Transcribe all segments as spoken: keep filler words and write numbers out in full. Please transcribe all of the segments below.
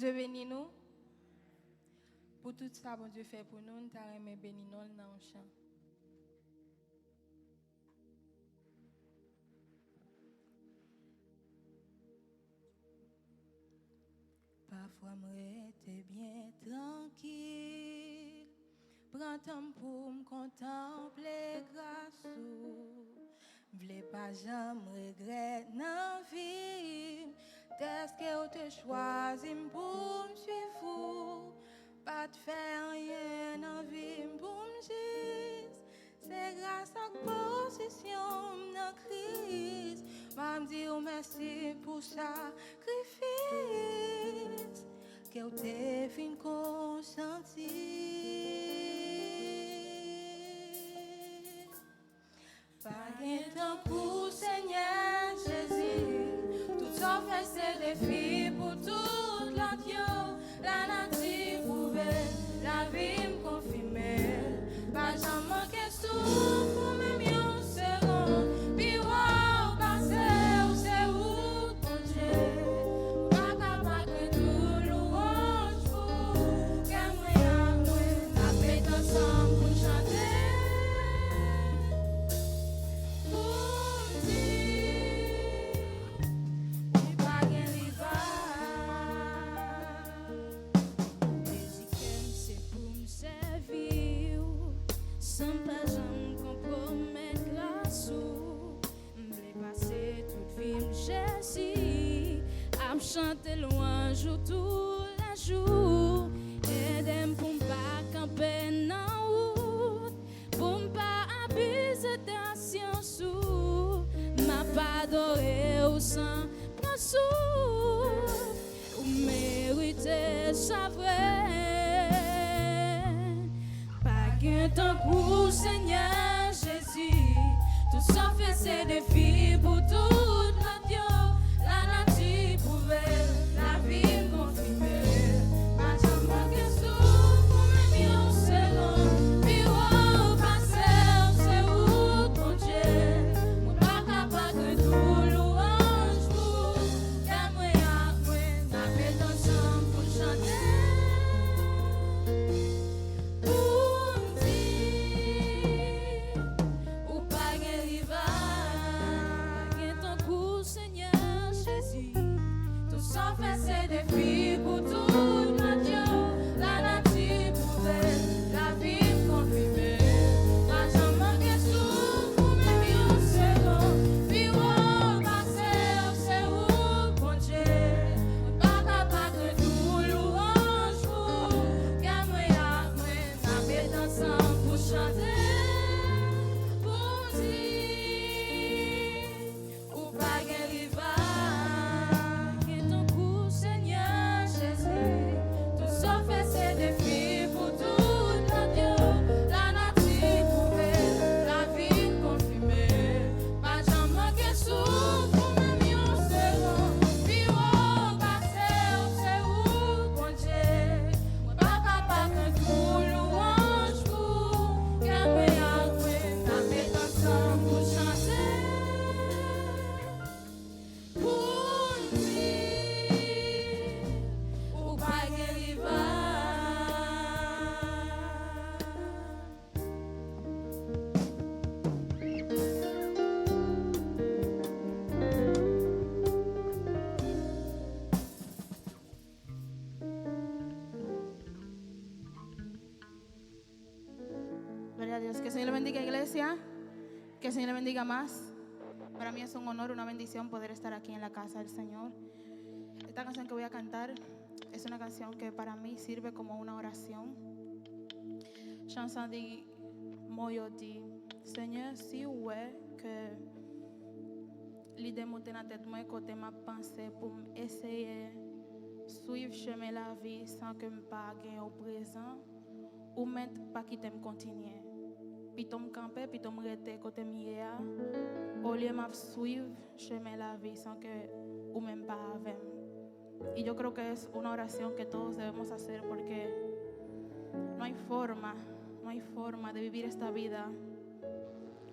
Bondye beni nou. Pou tout sa Bondye fè pou nou, n ta renmen beni non l nan yon chan. Pafwa m rete byen trankil, pran tan m pou m kontanple gras ou. M vle pa janm regrèt nan vi m, dèske w te chwazi m pou m swiv ou. Pa t fè anyen nan vi m pou m jis. Se gras ak pozisyon m nan Kris. M ap di w mèsi pou sakrifis ke w te vin konsanti. Pa gen tankou Senyè Jezi. Tout sa w fè se defi pou tout lòt yo. Lanati pwouve, lavi m konfime. Pa janm manke souf ou menm yon segonn. Pi wo pase w, se ou Bondye. M pa ka pa kwe tou louwanj pou ou. Kè mwen ak mwen ap met ansanm pou n chante. Pou m di, ou pa gen rival. Dezi kè m se pou m sèvi w, san m pa janm konpwomèt gras ou. M vle pase tout vi m, Jezi, ap chante lwanj ou toulejou. Ede m pou m pa kanpe nan wout, pou m pa abize de pasyans ou. M ap adore w san pran souf. Ou merite sa vre. Pa gen tankou Senyè Jezi. Tout sa w fè se defi pou tout lòt yo. Lanati pwouve, lavi m konfime. Pa janm manke souf ou menm yon segonn. Pi wo pase w, se ou Bondye. Mwen pa ka pa kwe tou louwanj pou ou. Kè mwen ak mwen ap met ansanm pou n chante. Pou n di, ou pa gen rival. Pa gen tankou w, Senyè Jezi. Tout sa w fè se defi pou tout lòt yo. Lanati pwouve, lavi m konfime. Pa janm manke souf ou menm yon segonn. Pi wo pase w, se ou Bondye. Mwen pa ka pa kwe tou louwanj pou ou. Kè mwen ak mwen ap met ansanm pou chante. Pou di, ou pa gen rival. Pa gen tankou w, Senyè Jezi. Tout sa w fè se defi pou tout lòt yo. Lanati pwouve, lavi konfime. Pa janm manke souf ou menm yon segonn. Pi wo pase w, se ou Bondye. Mwen pa ka pa kwe tou louwanj pou ou. Kè mwen ak mwen ap met ansanm pou chante. Pou n di, ou pa gen rival. Gloria a Dios. Que el Señor le bendiga, iglesia. Que el Señor le bendiga más. Para mí es un honor, una bendición poder estar aquí en la casa del Señor. Esta canción que voy a cantar es una canción que para mí sirve como una oración. Chan sa di, mo yo di, Senyè, si w wè ke lide monte nan tèt mwen kote m ap panse pou m eseye swiv chemen lavi san ke m pa gen w prezan, ou mèt pa kite m kontinye. Pito m kanpe, pito m rete kote m ye a, olye m ap swiv chemen lavi san ke ou menm pa avè m. Y yo creo que es una oración que todos debemos hacer porque no hay forma, no hay forma de vivir esta vida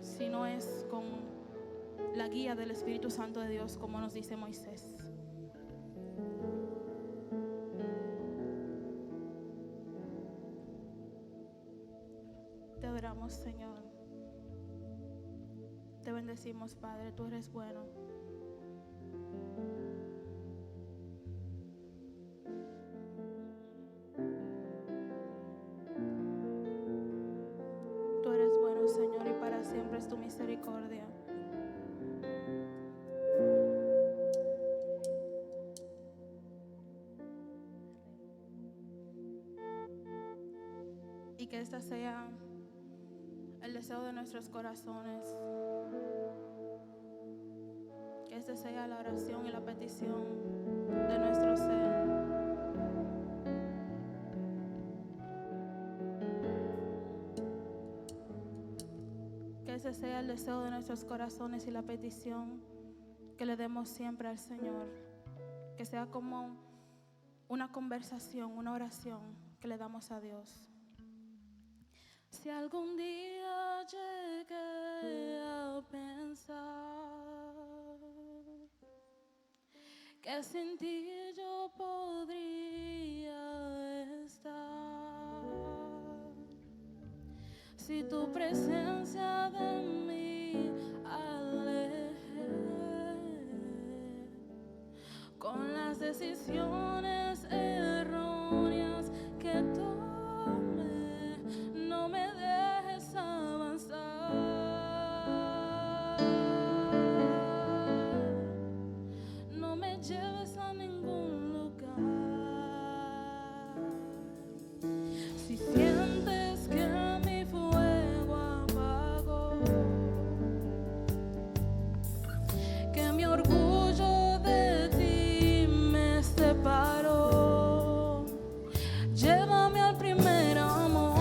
si no es con la guía del Espíritu Santo de Dios, como nos dice Moisés. Señor. Te bendecimos, Padre, tú eres bueno. Tú eres bueno, Señor, y para siempre es tu misericordia. Y que este sea el deseo de nuestros corazones. Que esta sea la oración y la petición de nuestro ser. Que ese sea el deseo de nuestros corazones y la petición que le demos siempre al Señor. Que sea como una conversación, una oración que le damos a Dios. Si algún día llegué a pensar que sin ti yo podría estar, si tu presencia de mí alejé, con las decisiones erróneas que tomé, no me dejes avanzar, no me lleves a ningún lugar. Si sientes que mi fuego apagó, que mi orgullo de ti me separó, llévame al primer amor,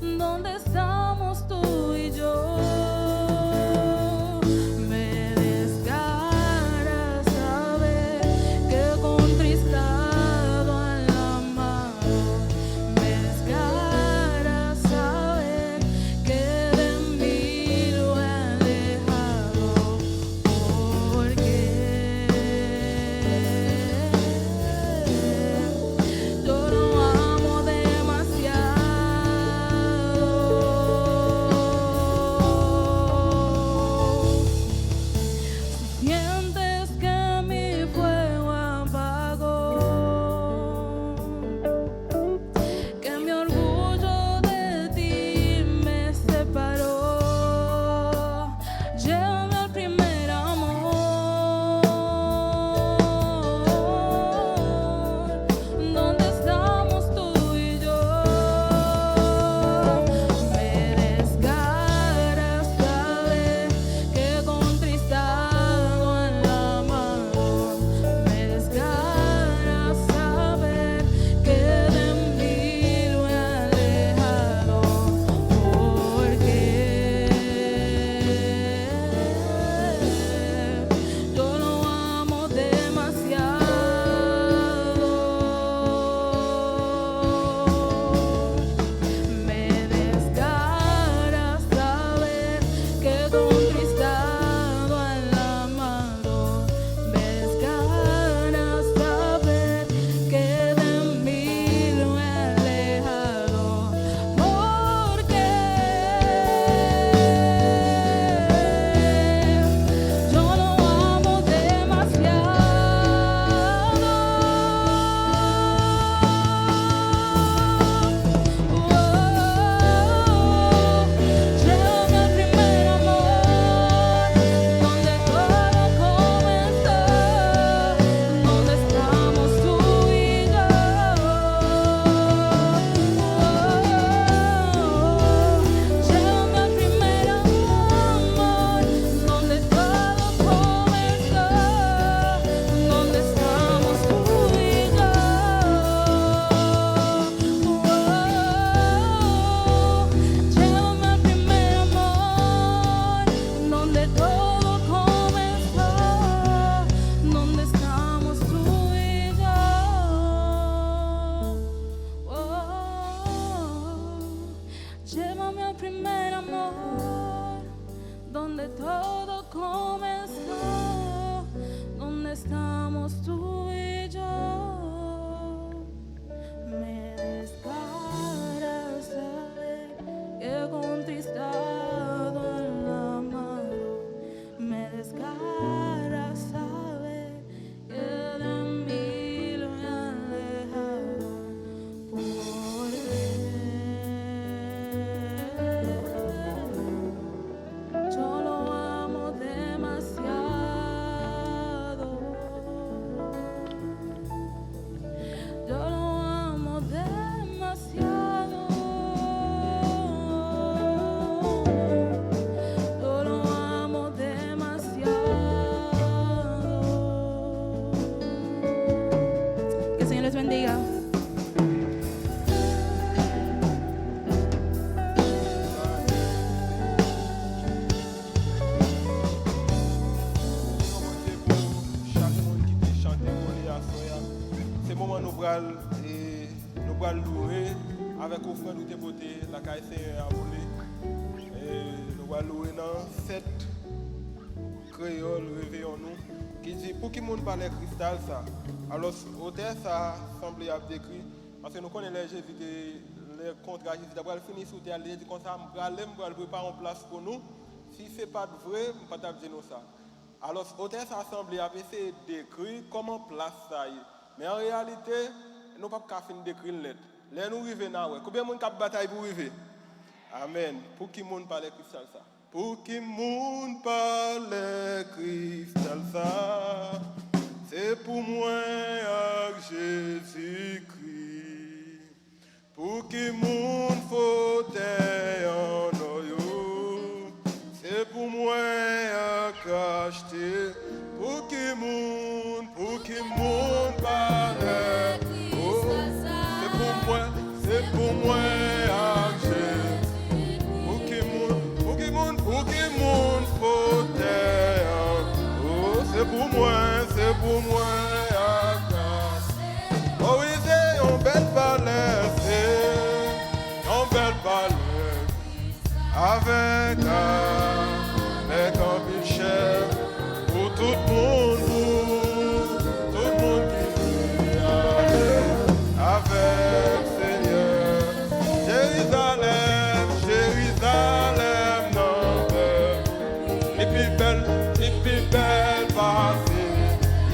donde estamos tú y yo. Me desgarra saber que contristado al amado, me desgarra saber que de mí lo he alejado, porque yo lo amo demasiado. Si sientes que mi fuego apagó, que mi orgullo de ti me separó, llévame al primer amor, donde estamos tú y yo. Me desgarra saber que contristado al amado, me desgarra saber que de mí lo he alejado, porque yo lo amo demasiado. Me desgarra saber que contristado al amado, me desgarra saber que de mí lo he alejado, porque yo lo amo demasiado. Oh, llévame al primer amor, donde todo comenzó, donde estamos tú y yo. Oh, llévame al primer amor, donde todo comenzó, donde estamos tú y yo. Oh, llévame al primer amor, donde todo comenzó, donde estamos tú y yo. Oh, llévame al primer amor, donde todo comenzó, donde estamos tú y yo. Me Seyè. Bondye pou chak moun ki te chante pou li aswè a. Se moman nou pral, e, nou pral louwe avèk ofrann ou te pote lakay Senyè a pou li. E, nou pral louwe nan sèt kreyòl reveyon nou, ki di, "Pou ki moun pale kristal sa?" Alò, otè sa a sanble ap dekri, paske nou konnen lè Jezi te, lè kontra Jezi ta pral fini sou tè a, li te di konsa, "M prale, m pral prepare yon plas pou nou." Si se pa t vre, m pa t ap di nou sa. Alò, otè sa a sanble ap eseye dekri kòman plas sa ye. Men an reyalite, nou p ap ka fin dekri l nèt. Lè nou rive, n a wè. Konbyen moun k ap batay pou rive? Amèn. Pou ki moun pale kristal sa? Pou ki moun pale kristal sa? Se pou mwen ak Jezikri. Pou ki moun fotèy an nò yo? Se pou mwen ak achte. Pou ki moun, pou ki moun pale? Oh, se pou mwen, se pou mwen ak Jezi. Pou ki moun, pou ki moun, pou ki moun fotèy an? Oh, se pou mwen, se pou mwen ak achte. Oh wi, se yon bèl palè, se yon bèl palè. Avèk, avèk anpil chè pou tout moun, pou tout moun ki vle ale avèk Senyè. Jerizalèm, Jerizalèm nan bèl, li pi bèl, li pi bèl pase.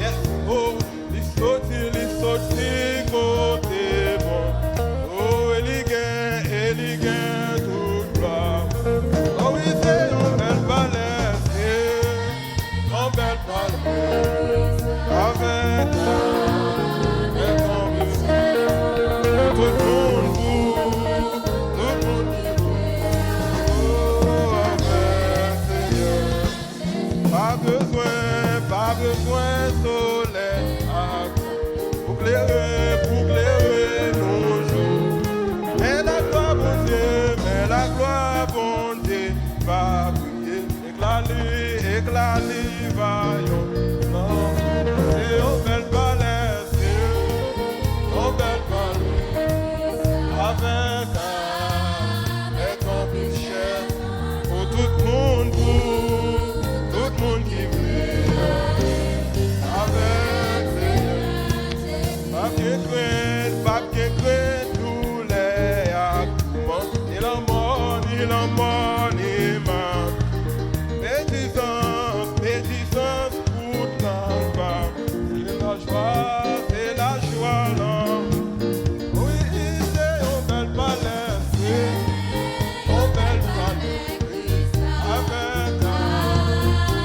Yes, oh. Li soti, li soti kote bon. Oh, e li gen, e li gen tout glwa. Oh wi, se yon bèl palè, se yon bèl palè. Avèk, avèk anpil chè pou tout moun, pou tout moun ki vle. Oh, avèk Senyè. Pa bezwen, pa bezwen solèy ak pou klere, pou klere nou jou. Men laglwa Bondye, men laglwa Bondye va briye. Ekla li, ekla li va yon non. Se yon bèl palè, se yon bèl palè. Avèk, avèk anpil chè pou tout moun, pou tout moun ki vle ale avèk Senyè. P ap gen krent, p ap gen krent, doulè ak toulman, ni lanmò, ni lanmò, ni mò. Medizans, medizans pou tan pa. Se lajwa, se lajwa lanmou. Wi, se yon bèl palè, se yon bèl palè. Avèk,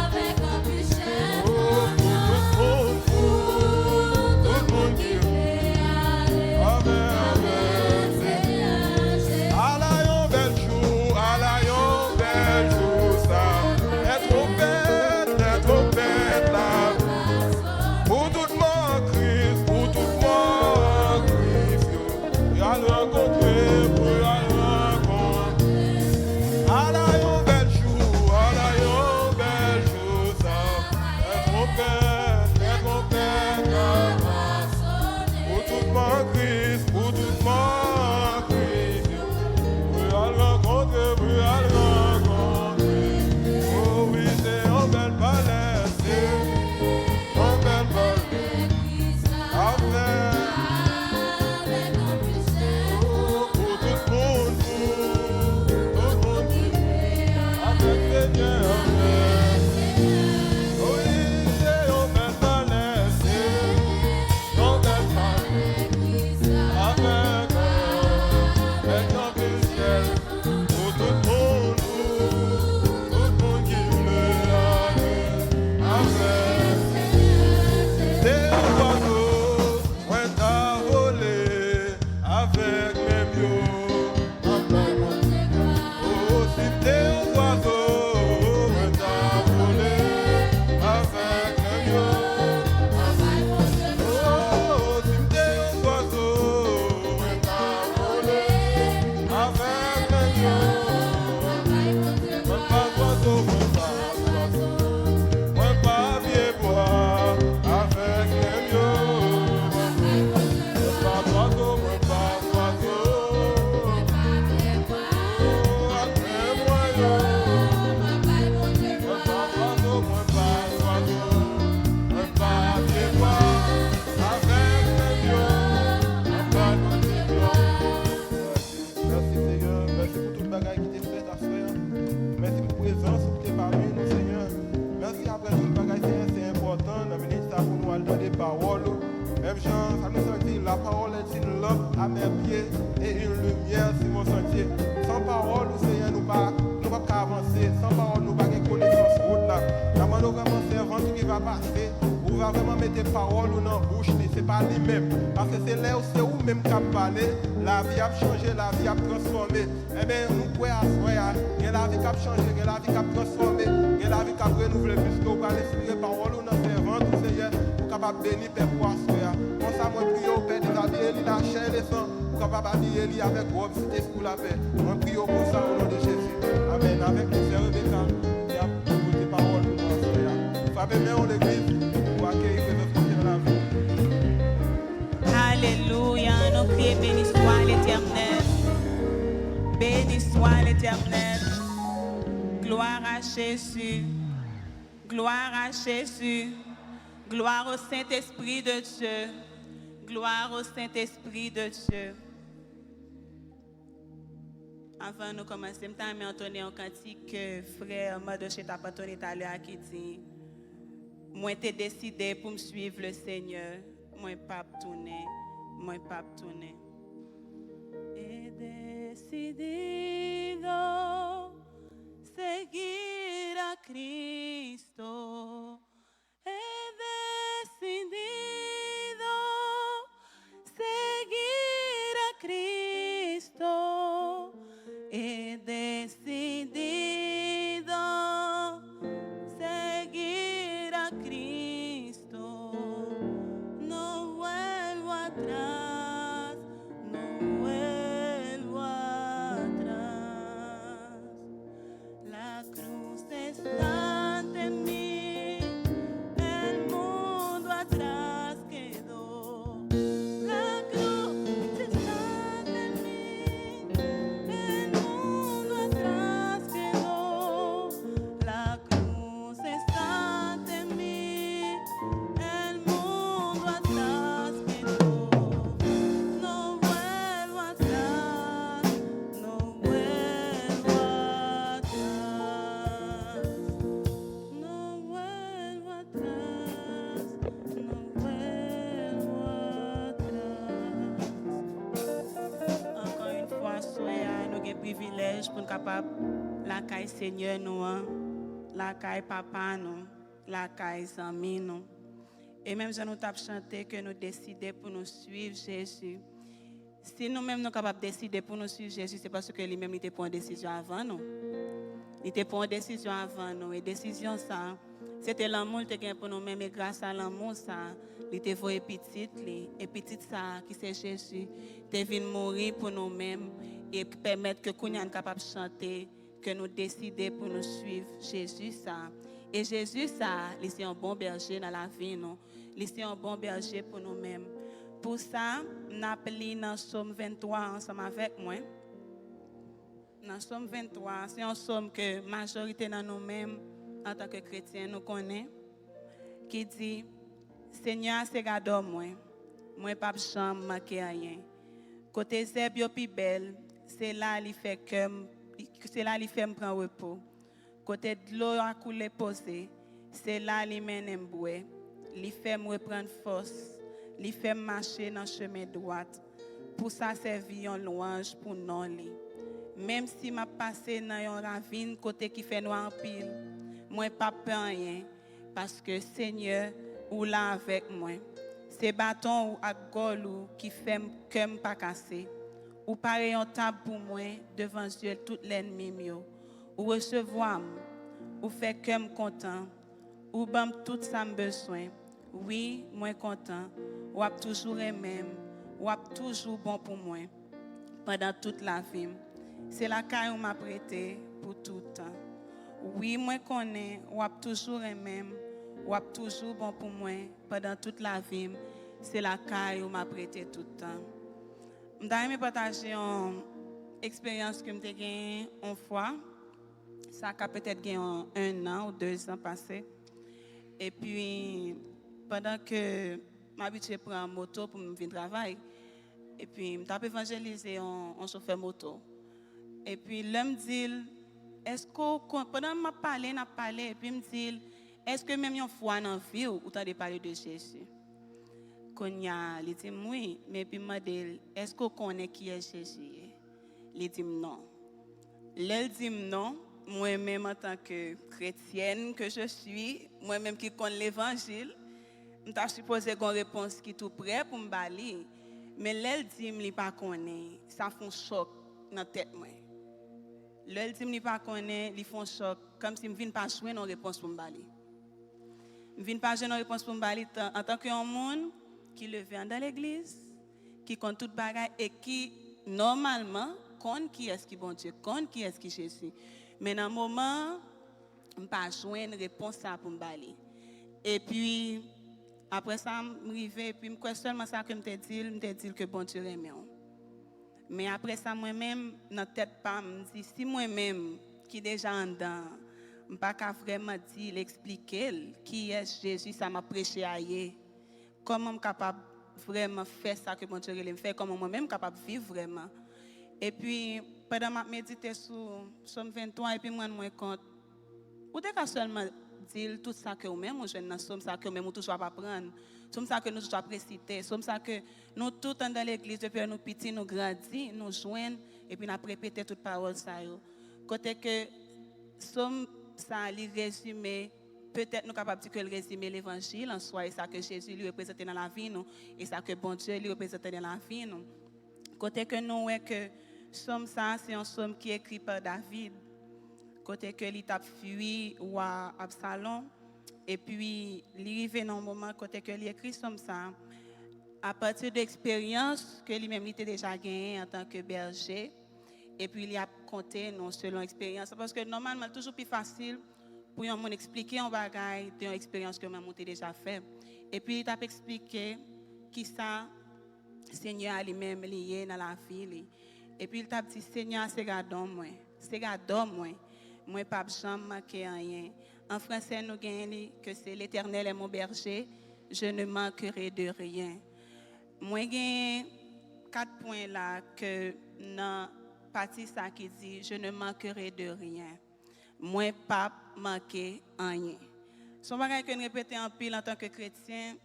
avèk anpil chè, oh, pou tout moun, pou tout moun ki vle ale avèk Senyè Jezi. Ala yon bèl jou, ala yon bèl jou sa. Lè twonpèt, lè twonpèt la. Pou tout mò an Kris, pou tout mò an Kris yo. Pou y al rankontre, pou y al rankontre. Ala yon bèl jou, ala yon bèl jou sa. Lè twonpèt, lè twonpèt la va sone. Pou tout mò an Kris, pou tout mò an Kris yo. Pou y al rankontre, pou y al rankontre. Oh wi, se yon bèl palè, se yon bèl palè. Avèk, oh, pou tout moun, pou tout moun ki vle avèk Senyè, avèk Senyè. Oh wi, se yon bèl palè, se yon bèl palè. Pawòl ou. Menm jan sa nou santi, la parole est une lampe à mes pieds et une lumière sur mon sentier. San pawòl ou, Senyè, nou pa, nou p ap ka avanse. San pawòl, nou pa gen konesans wout la. N ap mande w vrèman sèvant ou ki va pase, ou va vrèman mete pawòl ou nan bouch li, se pa li menm. Paske se lè se ou menm k ap pale, lavi ap chanje, lavi ap transfòme. Enben, nou kwè aswè a, gen lavi k ap chanje, gen lavi k ap transfòme, gen lavi k ap renouvle, piske ou pral enspire pawòl ou nan sèvant ou, Senyè, pou kapab beni pèp ou aswè a. Konsa, mwen priye w, Pè, dezabiye li lachè e lesan, pou kapab abiye li avèk wòb Sentespri w lapè. Mwen priye w konsa, o non de Jezi. Amèn. Avèk nou, sè Rebeka, ki ap pote pawòl pou nou aswè a. Frape men w, legliz, pou akeyi prezans Bondye nan lavi w. Alelouya, nou kriye, beni swa Letènèl. Beni swa Letènèl. Gloire à Jésus. Gloire à Jésus. Gloire au Saint-Esprit de Dieu. Gloire au Saint-Esprit de Dieu. Avan nou kòmanse, m ta renmen antonnen yon kantik ke frè Mardochée t ap antonnen talè a ki di, mwen te deside pou m swiv le Senyè, mwen p ap tounen, mwen p ap tounen. He decidido seguir a Cristo. He decidido seguir a Cristo. He decidido seguir a Cristo. No vuelvo atrás, no vuelvo atrás. La cruz está ante mí, el mundo atrás quedó. La cruz está ante mí, el mundo atrás quedó. La cruz está ante mí, el mundo atrás quedó. No vuelvo atrás, no vuelvo atrás. No vuelvo atrás, no vuelvo atrás. Ankò yon fwa, aswè a, nou gen privilèj pou n kapab lakay Senyè nou an, lakay Papa nou, lakay zanmi nou. E menm jan nou t ap chante ke nou deside pou nou swiv Jezi, si nou menm nou kapab deside pou nou swiv Jezi, se paske li menm li te pran yon desizyon avan nou. Li te pran yon desizyon avan nou. E desizyon sa, se te lanmou li te gen pou nou menm. E gras a lanmou sa, li te voye pitit li. E pitit sa, ki se Jezi, te vin mouri pou nou menm. E pèmèt ke kounye a n kapab chante ke nou deside pou nou swiv Jezi sa. E Jezi sa, li se yon bon bèje nan lavi nou. Li se yon bon bèje pou nou menm. Pou sa, n ap li nan Sòm venntwa ansanm avèk mwen. Nan Sòm venntwa, se yon sòm ke majorite nan nou menm, antanke kretyen, nou konnen, ki di, Senyè a se gadò mwen, mwen p ap janm manke anyen. Kote zèb yo pi bèl, se la li fè kè m, se la li fè m pran repo. Kote dlo a koule poze, se la li mennen m bwè. Li fè m reprann fòs, li fè m mache nan chemen dwat. Pou sa sèvi yon lwanj pou non li. Menm si m ap pase nan yon ravin kote ki fè nwa anpil, mwen p ap pè anyen, paske Senyè, ou la avèk mwen. Se baton ou ak gòl ou ki fè m, kè m pa kase. Ou pare yon tab pou mwen devan zye tout lènmi m yo. Ou resevwa m, ou fè kè m kontan, ou ban m tout sa m bezwen. Wi, mwen kontan, w ap toujou renmen m, w ap toujou bon pou mwen pandan tout lavi m. Se lakay ou m ap rete pou tout tan. Wi, mwen konnen w ap toujou renmen m, w ap toujou bon pou mwen pandan tout lavi m. Se lakay ou m ap rete tout tan. M ta renmen pataje yon eksperyans ke m te genyen yon fwa. Sa ka petèt gen yon, en an ou dezan pase. Epi, pandan ke m abitye pran moto pou m vin travay, epi m t ap evanjelize yon, yon chofè moto. Epi, lè m di l, èske w kon-, pandan m ap pale, n ap pale, epi m di l, èske menm yon fwa nan vi w, ou tande pale de Jezi? Kounye a, li di m wi, men epi m mande l, èske w konnen kiyès Jezi ye? Li di m non. Lè l di m non, mwen menm antanke kretyèn ke je suis, mwen menm ki konn levanjil, m ta sipoze gen yon repons ki tou prè pou m ba li. Men lè l di m li pa konnen, sa fè yon chòk nan tèt mwen. Lè l di m li pa konnen, li fè yon chòk, kòmsi m vin pa jwenn yon repons pou m ba li. M vin pa jwenn yon repons pou m ba li antanke yon moun ki leve anndan legliz, ki konn tout bagay e ki nòmalman konn kiyès ki Bondye, konn kiyès ki Jezi. Men nan moman an, m pa jwenn repons sa pou m ba li. Epi, apre sa, m rive, epi m kwè sèlman sa ke m te di l, m te di l ke Bondye renmen w. Men apre sa, mwen menm, nan tèt pa m, m di, si mwen menm ki deja anndan an, m pa ka vrèman di l, eksplike l kiyès Jezi sa m ap preche a ye, kòman m kapab vrèman fè sa ke Bondye rele m fè, kòman mwen menm m kapab viv vrèman? Epi, pandan m ap medite sou Sòm venntwa, epi m rann mwen kont, ou te ka sèlman di l tout sa ke ou menm ou jwenn nan sòm sa ke ou menm ou toujou ap aprann, sòm sa ke nou toujou ap resite, sòm sa ke nou tout anndan legliz, depi lè nou piti, nou grandi, nou jwenn, epi n ap repete tout pawòl sa yo. Kote ke sòm sa a, li rezime, petèt nou kapab di ke l rezime levanjil an swa, e sa ke Jezi li reprezante nan lavi nou, e sa ke Bondye li reprezante nan lavi nou. Kote ke nou wè ke sòm sa a, se yon sòm ki ekri pa David, kote ke li t ap fwi wa Absalon, epi li rive nan yon moman kote ke li ekri sòm sa a, apati de eksperyans ke li menm li te deja genyen antanke bèje, epi li ap konte nou selon eksperyans la, paske nòmalman, li toujou pi fasil pou yon moun eksplike yon bagay de yon eksperyans ke menm ou te deja fè. Epi li t ap eksplike kisa Senyè a li menm li ye nan lavi li. Epi li t ap di, Senyè a se gadon mwen, se gadò mwen, mwen p ap janm manke anyen. An fransè, nou genyen li ke se L'Éternel est mon berger, je ne manquerai de rien. Mwen genyen kat pwen la ke nan pati sa ki di, je ne manquerai de rien. Mwen p ap manke anyen. Se yon bagay ke n repete anpil antanke kretyen,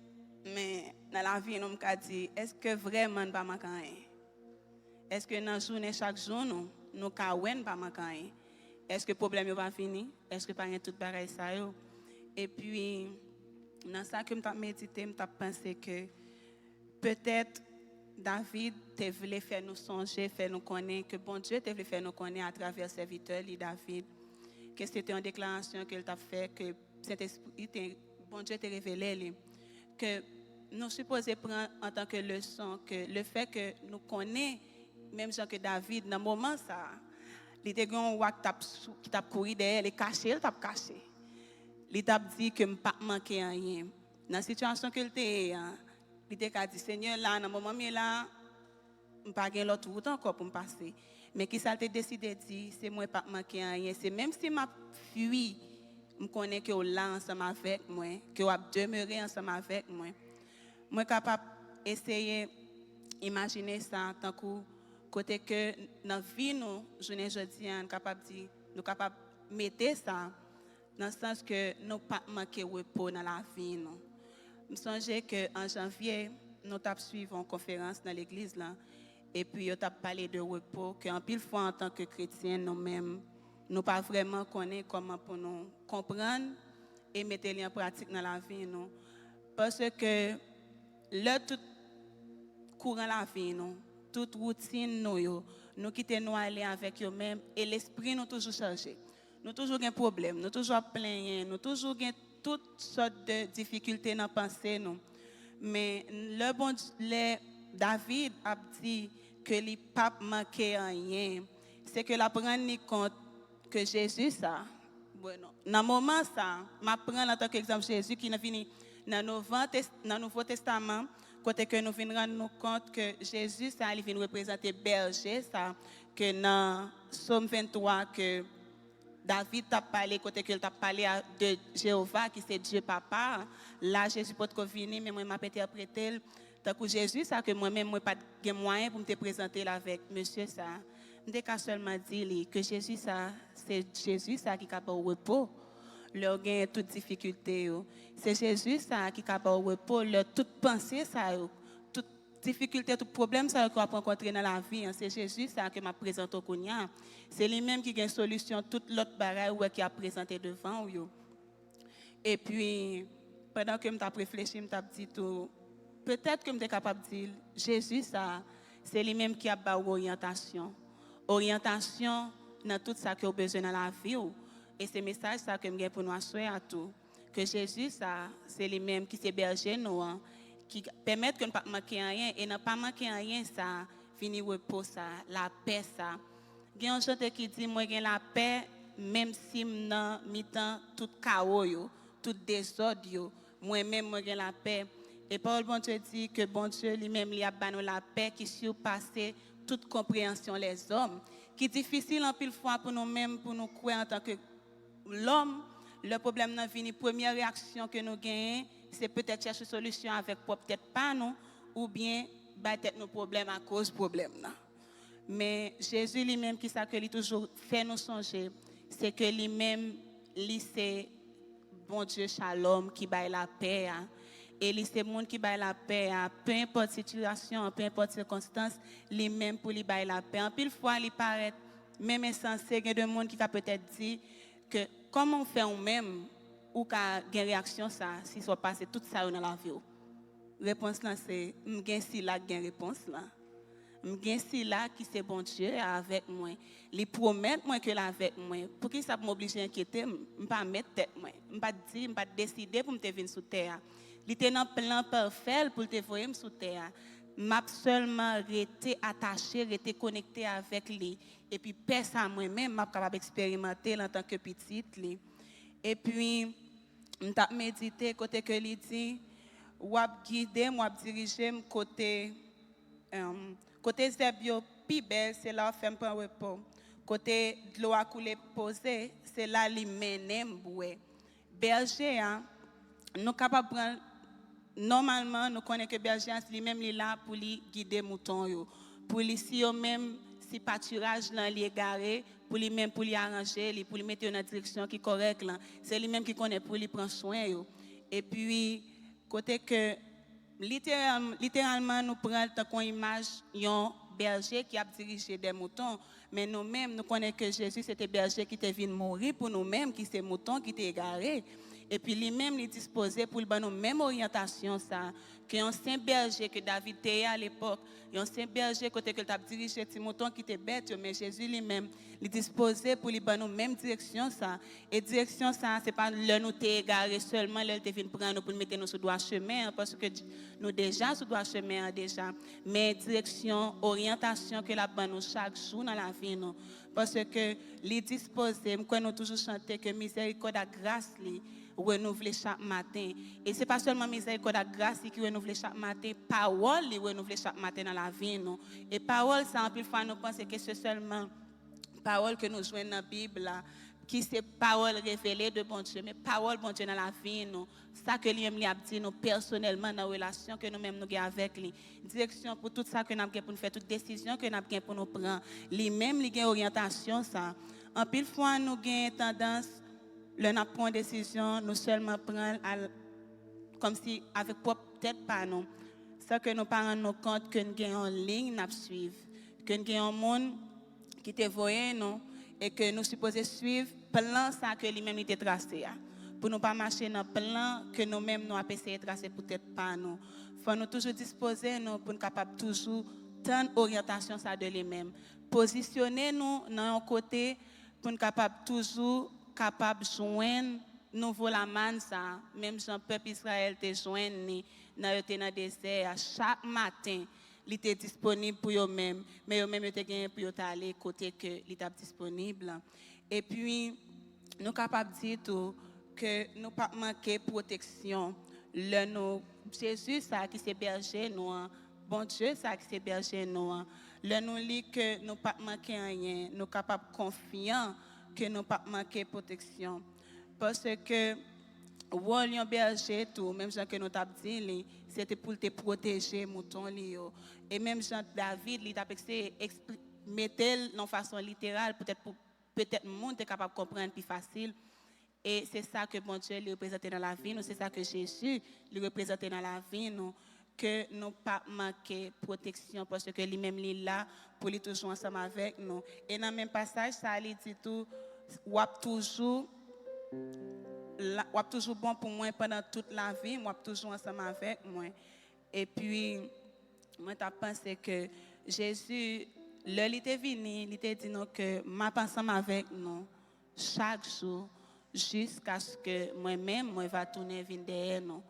men nan lavi nou, m ka di, èske vrèman n pa manke anyen? Èske nan jounen chak jou nou, nou ka wè n pa manke anyen? Èske pwoblèm yo pa vini? Èske pa gen tout bagay sa yo? Epi, nan sa ke m t ap medite, m t ap panse ke petèt David te vle fè nou sonje, fè nou konnen ke Bondye te vle fè nou konnen atravè sèvitè li David, ke se te yon deklarasyon ke l t ap fè, ke Sentespri te, Bondye te revele li, ke nou sipoze pran antanke leson, ke lefèt ke nou konnen, menm jan ke David, nan moman sa a, li te gen yon wa ki t ap sou-, ki t ap kouri dèyè l e kache l t ap kache. Li t ap di ke m p ap manke anyen. Nan sitiyasyon ke l te ye a, li te ka di, Senyè, la, nan moman m ye la, m pa gen lòt wout ankò pou m pase. Men kisa l te deside di, se mwen p ap manke anyen. Se menm si m ap fwi, m konnen ke w la ansanm avèk mwen, ke w ap demere ansanm avèk mwen. Mwen kapab eseye imajine sa tankou kote ke nan vi nou, jounen jodi a, n kapab di, nou kapab mete sa, nan sans ke nou p ap manke repo nan lavi nou. M sonje ke an janvye, nou t ap swiv yon konferans nan legliz la, epi yo t ap pale de repo, ke anpil fwa antanke kretyen, nou menm, nou pa vrèman konnen kòman pou nou konprann e mete li an pratik nan lavi nou. Paske lè tout kouran lavi nou, tout woutin nou yo, nou kite nou ale avèk yo menm, e lespri nou toujou chaje. Nou toujou gen pwoblèm, nou toujou ap plenyen, nou toujou gen tout sòt de difikilte nan panse nou. Men lè Bondye, lè David ap di ke li p ap manke anyen, se ke l ap rann li kont ke Jezi sa, bon, nan moman sa, m ap pran l antanke egzanp Jezi ki nan vini nan Nouvan Tes-, nan Nouvo Testaman, kote ke nou vin rann nou kont ke Jezi sa, li vin reprezante bèje sa, ke nan Sòm venntwa ke David t ap pale, kote ke l t ap pale a, de Jewova, ki se Dye Papa a. La, Jezi potko vini, men mwen, m ap entèprete l tankou Jezi sa ke mwen menm, mwen pa t gen mwayen pou m te prezante l avèk mesye sa. M te ka sèlman di li ke Jezi sa, se Jezi sa ki ka ba w repo. Lè w genyen tout difikilte yo, se Jezi sa a ki ka ba w repo lè tout panse sa yo, tout difikilte, tout pwoblèm sa yo ke w ap rankontre nan lavi an, se Jezi sa a ke m ap prezante w kounye a. Se li menm ki gen solisyon tout lòt bagay ou wè ki ap prezante devan w yo. Epi, pandan ke m t ap reflechi, m t ap di tou, petèt ke m te kapab di l, Jezi sa a, se li menm ki ap ba w oryantasyon. Oryantasyon nan tout sa ke w bezwen nan lavi w. E se mesaj sa ke m gen pou nou aswè a tou. Ke Jezi sa a, se li menm ki se bèje nou an, ki pèmèt ke n p ap manke anyen, e nan pa manke anyen sa a, vini repo sa a, lapè sa a. Gen yon chante ki di, mwen gen lapè, menm si m nan mitan tout kawo yo, tout dezòd yo, mwen menm mwen gen lapè. E pawòl Bondye di ke Bondye li menm li ap ba nou lapè ki sipase tout konpreyansyon lèzòm, ki difisil anpil fwa pou nou menm, pou nou kwè antanke lòm, lè pwoblèm nan vini, premyè reyaksyon ke nou genyen, se petèt chèche solisyon avèk pwòp tèt pa nou, oubyen bay tèt nou pwoblèm akoz pwoblèm nan. Men Jezi li menm, ki sa ke li toujou fè nou sonje, se ke li menm, li se Bondye Shalom ki bay lapè a. E li se moun ki bay lapè a, pe enpòt sitiyasyon, pe enpòt sikonstans, li menm pou li bay lapè. Anpil fwa, li parèt menm ensanse, gen de moun ki ka petèt di ke kòman w fè ou menm, ou ka gen reyaksyon sa a, si w ap pase tout sa yo nan lavi w? Repons lan se, m gen sila k gen repons lan. M gen sila ki se Bondye a avèk mwen. Li pwomèt mwen ke l avèk mwen. Poukisa pou m oblije enkyete m? M pa mèt tèt mwen. M pa t di, m pa t deside pou m te vin sou tè a. Li te nan plan pafè l pou l te voye m sou tè a. M ap sèlman rete atache, rete konekte avèk li. Epi pè sa mwen menm, m ap kapab eksperimante l antanke pitit li. Epi, m t ap medite kote ke li di, w ap gide m, w ap dirije m kote, em, kote zèb yo pi bèl, se la w ap fè m pran repo. Kote dlo a koule poze, se la li mennen m bwè. Bèje a, nou kapab pran l, nòmalman, nou konnen ke bèje a, li menm li la pou li gide mouton yo. Pou li, si yo menm, si patiraj lan li egare, pou li menm, pou li aranje li, pou li mete yo nan direksyon ki kòrèk lan. Se li menm ki konnen pou li pran swen yo. Epi, kote ke literal-, literalman, nou pran l tankou yon imaj yon bèje ki ap dirije de mouton, men nou menm, nou konnen ke Jezi se te bèje ki te vin mouri pou nou menm, ki se mouton ki te egare. Epi li menm, li dispoze pou l ban nou menm oryantasyon sa a, ke yon sen bèje ke David te ye alepòk, yon sen bèje kote ke l t ap dirije ti mouton ki te bèt yo, men Jezi li menm, li dispoze pou li ban nou menm direksyon sa a. E direksyon sa a, se pa lè nou te egare sèlman, lè l te vin pran nou pou l mete nou sou dwa chemen an, paske nou deja sou dwa chemen an deja. Men direksyon, oryantasyon ke l ap ban nou chak jou nan lavi nou. Paske li dispoze, m kwè nou toujou chante ke mizèrikòd ak gras li renouvle chak maten. E se pa sèlman mizèrikòd ak gras li ki renouvle chak maten, pawòl li renouvle chak maten nan lavi nou. E pawòl sa, anpil fwa nou panse ke se sèlman pawòl ke nou jwenn nan Bib la, ki se pawòl revele de Bondye, men pawòl Bondye nan lavi nou, sa ke li menm li ap di nou pèsonèlman nan relasyon ke nou menm nou gen avèk li, direksyon pou tout sa ke n ap gen pou nou fè, tout desizyon ke n ap gen pou nou pran, li menm li gen oryantasyon sa. Anpil fwa nou gen tandans, lè n ap pran yon desizyon, nou sèlman pran l al, kòmsi avèk pwòp tèt pa nou, san ke nou pa rann nou kont ke n gen yon liy n ap swiv, ke n gen yon moun ki te voye nou e ke nou sipoze swiv plan sa ke li menm li te trase a. Pou nou pa mache nan plan ke nou menm nou ap eseye trase pou tèt pa nou. Fò nou toujou dispoze nou pou n kapab toujou tann oryantasyon sa de li menm. Pozisyone nou nan yon kote pou n kapab toujou kapab jwenn nouvo lamann sa, menm jan pèp Izrayèl te jwenn li nan yo te nan dezè a. Chak maten, li te disponib pou yo menm, men yo menm yo te genyen pou yo t ale kote ke li t ap disponib lan. Epi, nou kapab di tou ke nou p ap manke pwoteksyon lè nou, Jezi sa ki se bèje nou an, Bondye sa ki se bèje nou an, lè nou li ke nou p ap manke anyen, nou kapab konfyan ke nou p ap manke pwoteksyon. Paske wòl yon bèje tou, menm jan ke nou t ap di li, se te pou l te pwoteje mouton li yo. E menm jan David, li t ap eseye ekspli-, mete l nan fason literal, poutèt pou, petèt moun te kapab konprann pi fasil. E se sa ke Bondye li reprezante nan lavi nou, se sa ke Jezi li reprezante nan lavi nou, ke nou pa manke pwoteksyon, paske li menm li la pou li toujou ansanm avèk nou. E nan menm pasaj sa, li di tou, w ap toujou la, w ap toujou bon pou mwen pandan tout lavi m, w ap toujou ansanm avèk mwen. Epi, mwen t ap panse ke Jezi, lè li te vini, li te di nou ke m ap ansanm avèk nou chak jou, jiskaske mwen menm, mwen va tounen vin dèyè nou.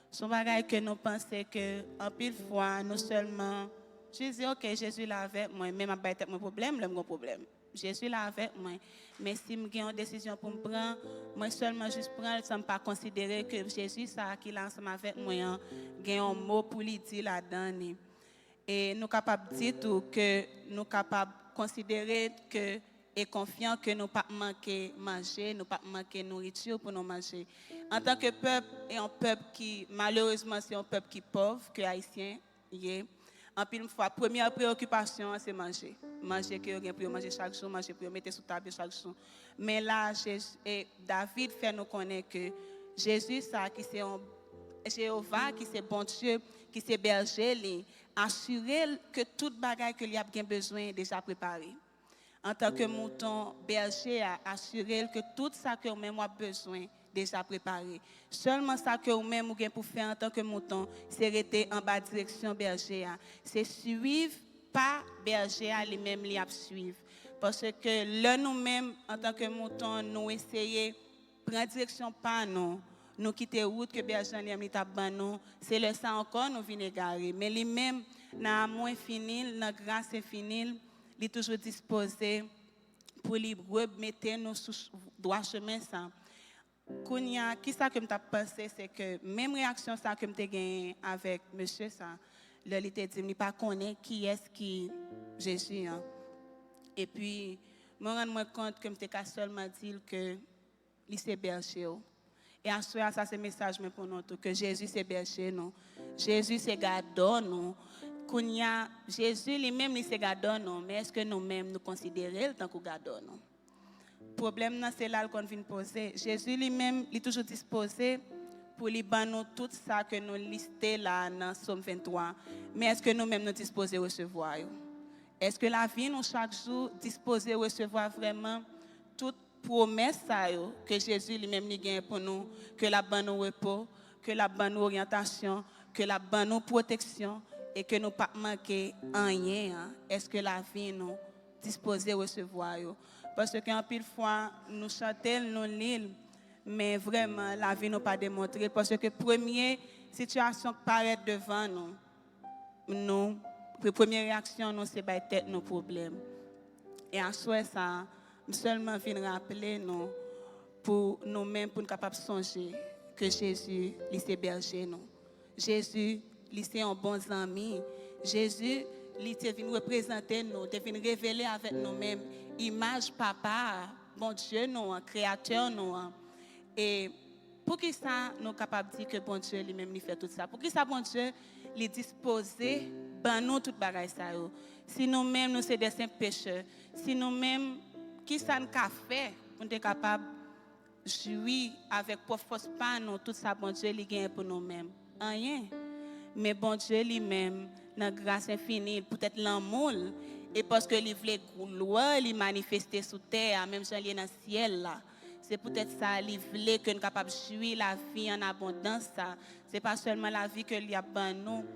Se yon bagay ke nou panse ke anpil fwa, nou sèlman jis di, "Ok, Jezi la avèk mwen, men m ap bay tèt mwen pwoblèm lè m gen pwoblèm. Jezi la avèk mwen, men si m gen yon desizyon pou m pran, mwen sèlman jis pran l san m pa konsidere ke Jezi sa a ki la ansanm avèk mwen an gen yon mo pou li di ladan li." E nou kapab di tou ke nou kapab konsidere ke e konfyan ke nou p ap manke manje, nou p ap manke nouriti pou nou manje. Antanke pèp, e yon pèp ki, malerezman, se yon pèp ki pòv ke Ayisyen ye, anpil fwa, premyè preyokipasyon an se manje. Manje ke yo gen pou yo manje chak jou, manje pou yo mete sou tab yo chak jou. Men la, Jezi, e David fè nou konnen ke Jezi sa ki se yon Jewova, ki se Bondye, ki se bèje li, asire l ke tout bagay ke li ap gen bezwen deja prepare. Antanke mouton, bèje a asire l ke tout sa ke ou menm w ap bezwen deja prepare. Sèlman sa ke ou menm ou gen pou fè antanke mouton, se rete anba direksyon bèje a. Se swiv pa bèje a li menm li ap swiv. Paske lè nou menm, antanke mouton, nou eseye pran direksyon pa nou, nou kite wout ke bèje an li menm li t ap ban nou, se lè sa ankò nou vin egare. Men li menm, nan amou enfini l, nan gras enfini l, li toujou dispoze pou li remete nou sou ch-, dwa chemen sa. Kounye a, kisa ke m t ap panse, se ke menm reyaksyon sa ke m te genyen avèk mesye sa, lè li te di m li pa konnen kiyès ki Jezi an. Epi, mwen rann mwen kont ke m te ka sèlman di l ke li se bèje w. E aswè a, sa se mesaj mwen pou nou tou, ke Jezi se bèje nou. Jezi se gadò nou. Kounye a, Jezi li menm, li se gadò nou, men èske nou menm nou konsidere l tankou gadò nou? Pwoblèm nan se la l konn vin poze. Jezi li menm, li toujou dispoze pou li ban nou tout sa ke nou liste la nan Sòm venntwa. Men èske nou menm nou dispoze resevwa yo? Èske lavi nou chak jou dispoze resevwa vrèman tout pwomès sa yo ke Jezi li menm li gen pou nou, ke l ap ban nou repo, ke l ap ban nou oryantasyon, ke l ap ban nou pwoteksyon e ke nou p ap manke anyen an? Èske lavi nou dispoze resevwa yo? Paske anpil fwa, nou chante l, nou li l, men vrèman, lavi nou pa demontre l. Paske premye sitiyasyon k parèt devan nou, nou, pre-, premye reyaksyon nou, se bay tèt nou pwoblèm. E aswè sa a, m sèlman vin raple nou, pou nou menm, pou n kapab sonje ke Jezi, li se bèje nou. Jezi, li se yon bon zanmi. Jezi, li te vin reprezante nou, te vin revele avèk nou menm imaj Papa a, Bondye nou an, Kreyatè nou an. E poukisa nou kapab di ke Bondye li menm li fè tout sa? Poukisa Bondye li dispoze ban nou tout bagay sa yo? Si nou menm nou se de senp pechè, si nou menm, kisa n ka fè pou n te kapab jwi avèk pwòp fòs pa nou tout sa Bondye li genyen pou nou menm? Anyen. Men Bondye li menm, nan gras enfini l, poutèt lanmou l, e paske li vle glwa li manifeste sou tè a, menm jan l ye nan syèl la. Se poutèt sa, li vle ke n kapab jwi lavi an abondans sa. Se pa sèlman lavi ke li ap ban nou,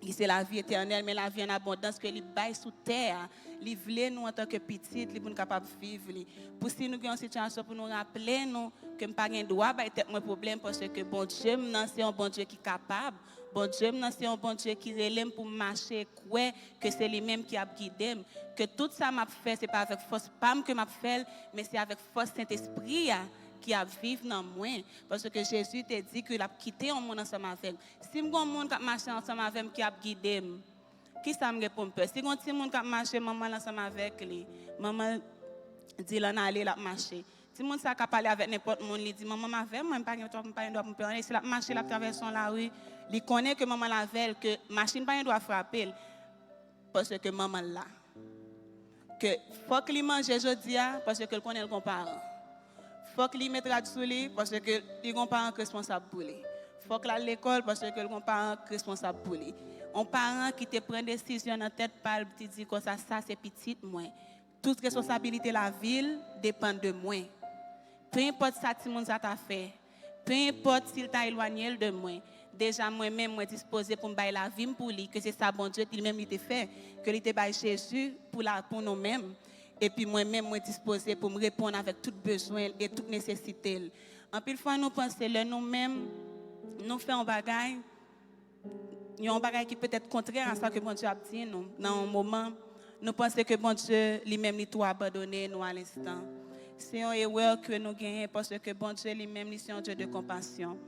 ki se lavi etènèl, men lavi an abondans ke li bay sou tè a. Li vle nou antanke pitit li pou n kapab viv li. Pou si nou gen yon sitiyasyon pou nou raple nou ke m pa gen dwa bay tèt mwen pwoblèm, paske Bondye m nan se yon Bondye ki kapab. Bondye m nan se yon Bondye ki rele m pou m mache, kwè ke se li menm ki ap gide m. Ke tout sa m ap fè, se pa avèk fòs pa m ke m ap fè l, men se avèk fòs Sentespri a ki ap viv nan mwen. Paske Jezi te di ke l ap kite yon moun ansanm avè m. Si m gen yon moun k ap mache ansanm avè m ki ap gide m, kisa m gen pou m pè? Si gen yon timoun k ap mache, manman l ansanm avèk li, manman l di l ann ale, l ap mache. Timoun sa ka pale avèk nenpòt moun, li di, "Manman m avè mwen, m pa gen dwa, m pa gen dwa pou m pè anyen." Si l ap mache, l ap travèse yon lari, li konnen ke manman l avè l, ke machin pa gen dwa frape l, paske manman l la. Ke fòk li manje jodi a, paske l konnen l gon paran. Fòk li met rad sou li, paske li gon paran k responsab pou li. Fòk l al lekòl, paske l gon paran k responsab pou li. On paran ki te pran desizyon nan tèt pa l, te di konsa, sa se pitit mwen. Tout responsabilite lavi l depann de mwen. Pe enpòt sa timoun sa ta fè, pe enpòt si l ta elwanye l de mwen, deja mwen menm mwen dispoze pou m bay lavi m pou li, ke se sa Bondye li menm li te fè, ke li te bay Jezi pou la, pou nou menm. Epi mwen menm mwen dispoze pou m reponn avèk tout bezwen l e tout nesesite l. Anpil fwa nou panse lè nou menm nou fè yon bagay, yon bagay ki petèt kontrè a sa ke Bondye ap di nou nan yon moman, nou panse ke Bondye li menm li tou abandone nou a lenstan. Se yon erè ke nou genyen, paske Bondye li menm li se yon Dye de konpasyon.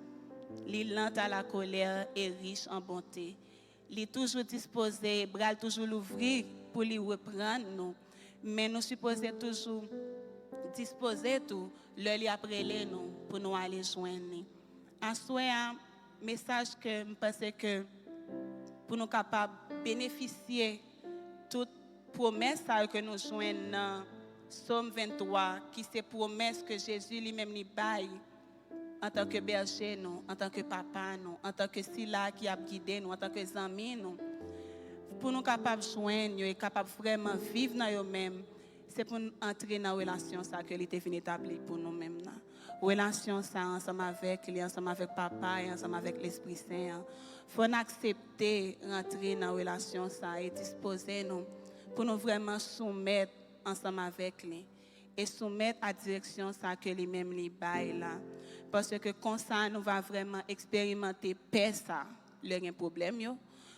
Li lent à la colère et riche en bonté. Li toujou dispoze, bra l toujou louvri pou li reprann nou. Men nou sipoze toujou dispoze tou lè li ap rele nou pou nou ale jwenn li. Aswè a, mesaj ke m panse ke pou nou kapab benefisye tout pwomès sa yo ke nou jwenn nan Sòm venntwa, ki se pwomès ke Jezi li menm li bay antanke bèje nou, antanke papa nou, antanke sila ki ap gide nou, antanke zanmi nou, pou nou kapab jwenn yo e kapab vrèman viv nan yo menm, se pou n antre nan relasyon sa ke li te vin etabli pou nou menm nan. Relasyon sa ansanm avèk li, ansanm avèk Papa e ansanm avèk Lespri Sen an. Fò n aksepte rantre nan relasyon sa e dispoze nou pou nou vrèman soumèt ansanm avèk li e soumèt a direksyon sa ke li menm li bay la. Paske konsa nou va vrèman eksperimante pè sa lè gen pwoblèm yo.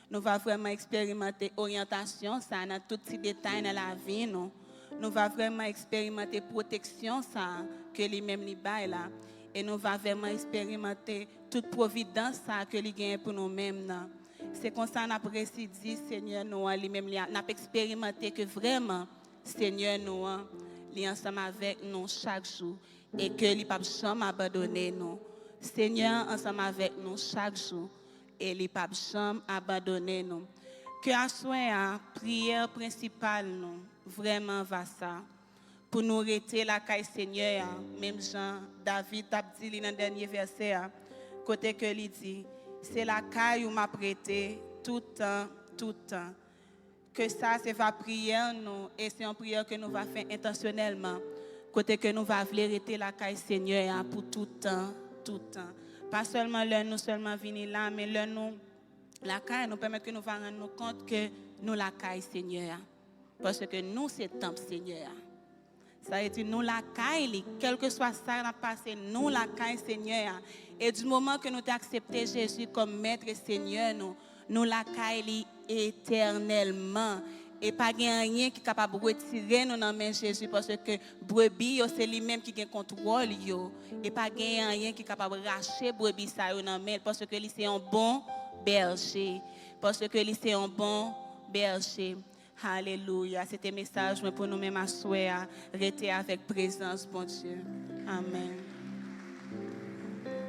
Nou va vrèman eksperimante oryantasyon sa nan tout ti detay nan lavi nou. Nou va vrèman eksperimante pwoteksyon sa ke li menm li bay la. E nou va vrèman eksperimante tout pwovidans sa ke li genyen pou nou menm nan. Se konsa n ap resi di Senyè nou an, li menm li, n ap eksperimante ke vrèman Senyè nou an, li ansanm avèk nou chak jou e ke li p ap janm abandone nou. Senyè an ansanm avèk nou chak jou e li p ap janm abandone nou. Ke aswè a, priyè prensipal nou vrèman va sa, pou nou rete lakay Senyè a, menm jan David t ap di li nan dènye vèsè a, kote ke li di, se lakay ou m ap rete tout tan, tout tan. Ke sa se va priyè nou, e se yon priyè ke nou va fè entansyonèlman, kote ke nou va vle rete lakay Senyè a pou tout tan, tout tan. Pa sèlman lè nou sèlman vini la, men lè nou lakay, nou pèmèt ke nou va rann nou kont ke nou lakay Senyè a. Paske nou se tanp Senyè a. Sa vle di nou lakay li, kèlkeswa sa n ap pase, nou lakay Senyè a. E di moman ke nou te aksepte Jezi kòm Mèt e Senyè nou, nou lakay li etènèlman. E pa gen anyen ki kapab retire nou nan men Jezi, paske brebi yo, se li menm ki gen kontwòl yo. E pa gen anyen ki kapab rache brebi sa yo nan men l, paske li se yon bon bèje. Paske li se yon bon bèje. Alelouya. Se te mesaj mwen pou nou menm aswè a. Rete avèk prezans Bondye. Amèn.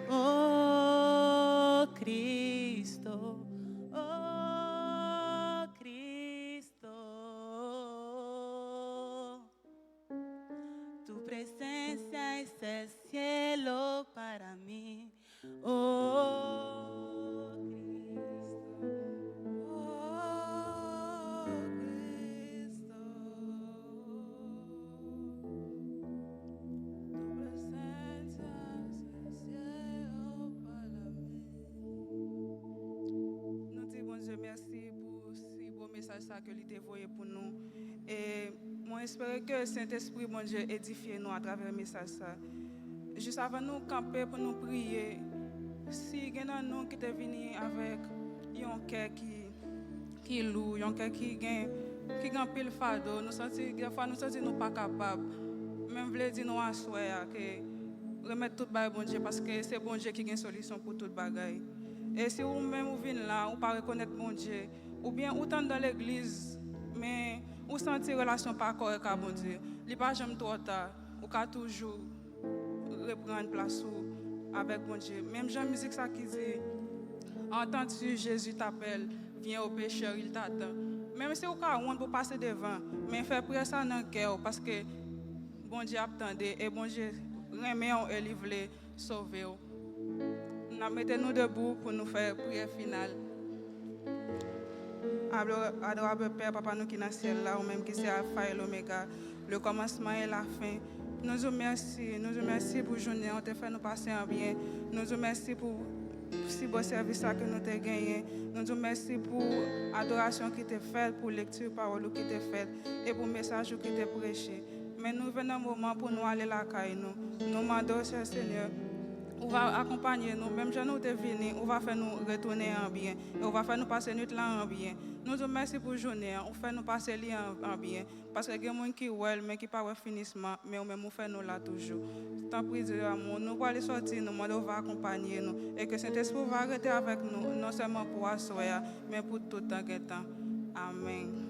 Oh Cristo, oh Cristo, tu presencia es el cielo para mí. Oh Cristo, oh Cristo, tu presencia es el cielo para mí. Nou di Bondye mèsi pou si bon mesaj sa ke li te voye pou nou. E mwen espere ke Sentespri Bondye edifye nou atravè mesaj sa. Jis avan nou kanpe pou nou priye, si gen nan nou ki te vini avèk yon kè ki, ki lou, yon kè ki gen, ki gen anpil fado, nou santi, defwa nou santi nou pa kapab, men m vle di nou aswè a ke remèt tout bay Bondye, paske se Bondye ki gen solisyon pou tout bagay. E si ou menm ou vin la, ou pa rekonèt Bondye, oubyen ou t anndan legliz, men ou santi relasyon pa kòrèk a Bondye, li pa janm twò ta. Ou ka toujou reprann plas ou avèk Bondye. Menm jan mizik sa ki di, entends-tu, Jésus t'appelle, viens au pécheur, il t'attend. Menm si ou ka wont pou pase devan, men fè priyè sa nan kè w, paske Bondye ap tande, e Bondye renmen w e li vle sove w. N ap mete nou debou pou nou fè priyè final. Adorable Pè, Papa nou ki nan syèl la, ou menm ki se Alfa e Lomega, le kòmansman e lafen. Nou di w mèsi, nou di w mèsi pou jounen an, ou te fè nou pase an byen. Nou di w mèsi pou si bon sèvis la ke nou te genyen. Nou di w mèsi pou adorasyon ki te fèt, pou lekti pawòl ou ki te fèt, e pou mesaj ou ki te preche. Men nou rive nan moman pou nou ale lakay nou. Nou mande w, chè Senyè, ou va akonpanye nou, menm jan nou te vini, ou va fè nou retounen an byen, e ou va fè nou pase nwit la an byen. Nou di w mèsi pou jounen an, ou fè nou pase li an, an byen, paske gen moun ki wè l, men ki pa wè finisman, men ou menm ou fè nou la toujou. Tanpri, Dye amou, nou prale sòti, nou mande w va akonpanye nou, e ke Sentespri w va rete avèk nou, non sèlman pou aswè a, men pou tout tan gen tan. Amèn.